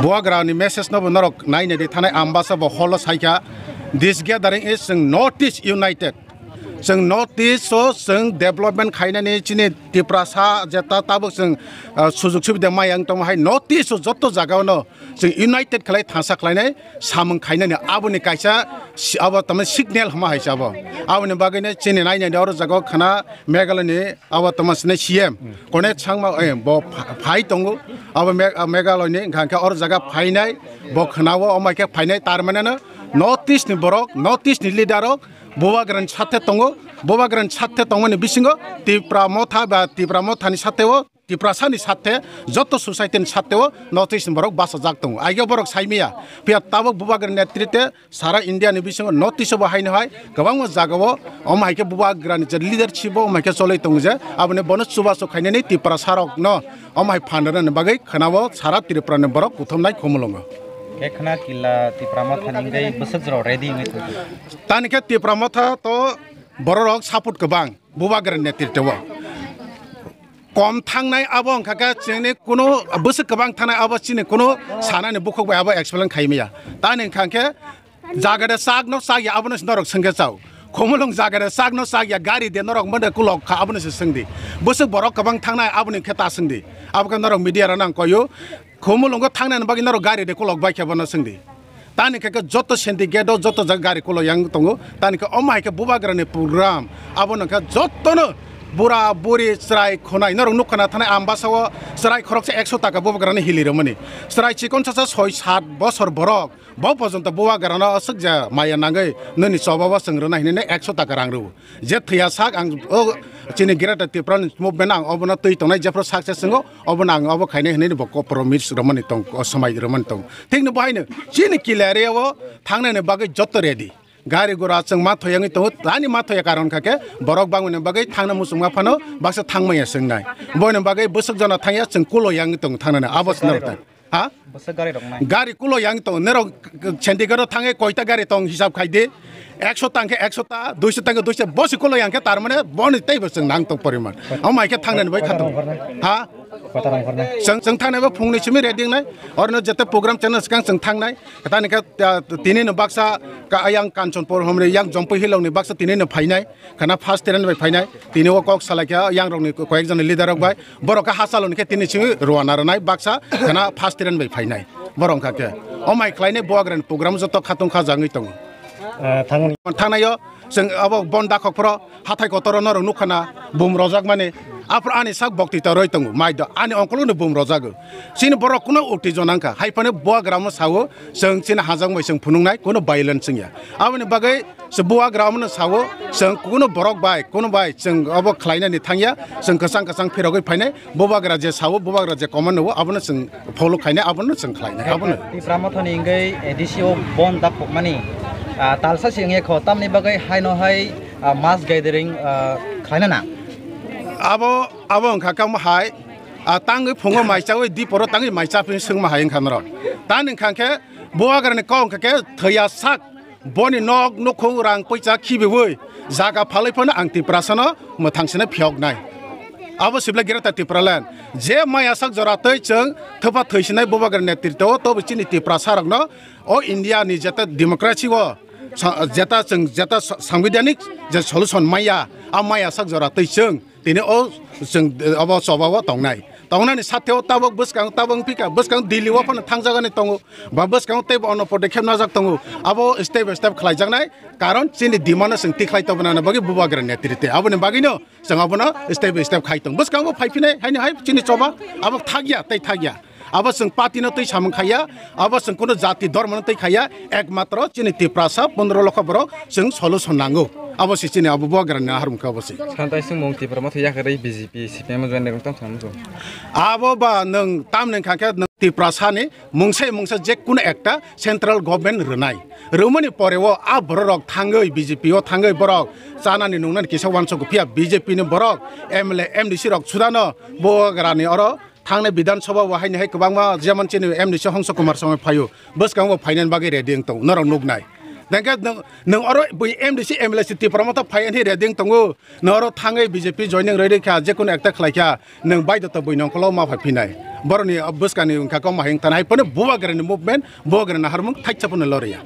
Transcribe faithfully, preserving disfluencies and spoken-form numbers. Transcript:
Bubagrani message no bo norok naina di thanai Ambasa bo holo saikha. This gathering is chwng North East united. Chwng North East o chwng development khainani chini Tiprasa jeta tabuk chwng, ah, sujug subida maya wng tongma hai North East o joto jaga no chwng united khlai thansa khlainai samung khainani aboni kaisa si-, abo tamni signal hwnma hai se abo. Aboni bagwi no chini naina di oro jaga o khana Meghalaya ni abo tongma sini C M Conrad Sangma, eh, bo pha-, phai tongo. Abo Me-, ah, Meghalaya ni hwnkha khe oro jaga phainai, bo khwnao, omo hai khe phainai, tar mane no North East ni borok, North East ni leader rok Bubagrani sathe tongo. Bubagrani sathe tongmani bisingo Tipra Motha ba Tipra Motha ni sathe o, Tiprasa ni sathe, joto society ni sathe o North East ni borok bachajak tongo. Aige borok saimaya, phiya tabuk Bubagrani netrite sara India ni bisingo North East o bo haino hai kwbangma jaga o omo hai khe Bubagrani je leadership o omo hai khe choloi tongo je, aboni bono chubachu khainani Tiprasa rok no omo hai phan rwnani bagwi khwnao sara Tripura ni borok kuthumnai Khumulwngo. Khe khna kila Tipra Motha ni wngwi bwswk jora ready wngwi thangkha. Tani khe Tipra Motha to borok rok support kwbang Bubagrani netrite o. Kom thangnai abo wngkha khe chini kunu bwswk kwbang thangnai abo chini kunu sanani bukhuk bai abo explain khaimaya. Tani wngkha khe jaga de chak no chak ya abono se norok swngkhe chao. Khumulwng jaga de chak no chak ya gari de norok mode kulok kha abono se swngdi. Bwswk borok kwbang thangnai aboni khe ta swngdi. Abo khe norok media rok nang koyo. Khumulwngo thangnani bagwi norok gari de kulok bai khe bono swngdi. Tani khe joto syndicate o joto jaga gari kulok yang tongo. Tani khe omo hai khe Bubagrani program. Abo nang khe jotono bura buri chwrai khwnai norok nukha na thanai Ambasa o chwrai khoroksa ekso taka Bubagrani hili rwmani. Chwrai chikon sasa soi sat bosor borok bo porjonto Bubagrano aswk je maya nangwi nini choba o chwng rwna hinwi ekso taka rang rw. Je thwiya sak ang o chini Greater Tipraland movement ang obono twi tongnai jephru success wngo obono ang obo khainai hinwi bo ko promise rwmani tong o swmai rwmani tong. Thikno bo haino chini kila area o thangnani bagwi joto ready. Gari gura chwng ma thoyangwi tongo, tani ma thoya karon kha khe borok bangmani bagwi thangna muchungma phano baksa thangmaya chwngnai. Boini bagwi bwswk jona thangya chwng kulo yangwi tongo thangnani abo se norok ta. Ha? Bwswk gari rok nai. Gari kulo yang tong, nerok Chandigarh o thangwi koita gari tong hisab khai di. Ekso tang khe ekso ta, duiso tang khe duiso, bosi kulo yang khe tar mane boni teibo chwng nang tong poriman. Omo hai khe thangnani bai khatung. Ha? Koita rang hor nai. Chwng, chwng thangnai bo phungni simi ready wngnai. Orno jete program channel swkang chwng thangnai. Tani khe, ah, tini no baksa ka ayang Kanchanpur homri yang Jompui Hilong ni baksa tini no phainai. Khana first train bai phainai, tini o kok salai kha yang rok ni koyek jon ni leader rok bai, borok khe hachalo ni khe tini chini rwna rwnai baksa khana first train bai phainai, borok wngkha khe o mai khlainai Bubagrani program joto khatung kha jagwi tongo. Ah, thangni. Thangnai o chwng abo bon dakhok phoro hathai kotor o norok nukha na bum rojak mani, aphuru ani sak bokti ta roi tongo mai do ani ongkolo no bum rojago, chini borok kuno utti jonang kha hai phano Bubagramo sao chwng chini hajak bai chwng phunuknai kuno violence wngya aboni bagwi. Se Bubagra omono sao, chwng kuno borok bai, kuno bai chwng obo khlainani thangya, chwng kwchang kwchang phirogwi phainai, Bubagra je sao, Bubagra je command o, abono chwng follow khainai, abono chwng khlainai, abono. Tipra Mothani wngwi A D C o bon dakhokmani, ah, talsa se wngya kho, tamni bagwi haino hai, ah, mass gathering, ah, khlaina nang? Abo, abo wngkha kamo hai, ah, tangwi phungo mai chawi, diporo tangwi mai chaphi swngma hai wngkha norok. Tani wngkha khe Bubagrani kok wngkha khe thwiya sak. Boni nok nukhung rang poicha khibiwi jaga phalwi phano ang Tiprasano mwthang sene phiyoknai. Abo sibla Greater Tipraland. Je maya sak jora twi chwng thwpha thwi sinai Bubagra netrito o tobo chini Tiprasa rokno o India ni jeta democracy o sa-, jeta chwng jeta sa-, sangbidhanik je solution maya, a maya sak jora twi chwng Tini o chwng, eh, obo choba o tongnai. Tongnani satheo tabuk bwskang tabuk wngphi kha, bwskang Delhi o phano thangjagani tongo, ba bwskango teibo ono podekep najak tongo. Abo step by step khlaijaknai, karon chini demand no chwng tikhlai tongna bagwi Bubagra netrite. Aboni bagwino chwng abono step by step khai tong. Bwskango phaiphinai, haini hai chini choba abo thakya, tei thakya. Abo chwng party no twi samung khaiya, abo chwng kuno jati dhormo no twi khaiya, ekmatro chini Tiprasa pondro lokho borok chwng solution nango. Abo se chini abo Bubagrani naharmung khe abo se. Santai swngmung Tipra Motha yakarwi B J P, C P M join rwng tong thangmung. Abo ba nwng tamni kha khe nwng Tiprasa ni mungsa mungsa je kuno ekta central government rwnai. Rwmani pore o a borok rok thangwi B J P o thangwi borok chanani nungnani kisa wansuk phiya B J P ni borok M L A, M D C rok sudano Bubagrani oro Thangnai Bidhan Sabha o haini hai kwbangma jemon chini M D C Hongso Kumar Sangma phaio, bwskango phainani bagwi ready wng tongo, norok nuknai. Tengke nwng, nwng oro bui M D C, M L A si Tipra Motha phai ani ready tongo. Nwng oro thangwi B J P joining rwi rwi kha, je kono ekta khlai kha, nwng baidota bui nongkholo ma phai phinai. Boroni bwskani wngkha kok ma hing tanai phano Bubagrani movement, Bubagrani harmung thaisa phano loriya.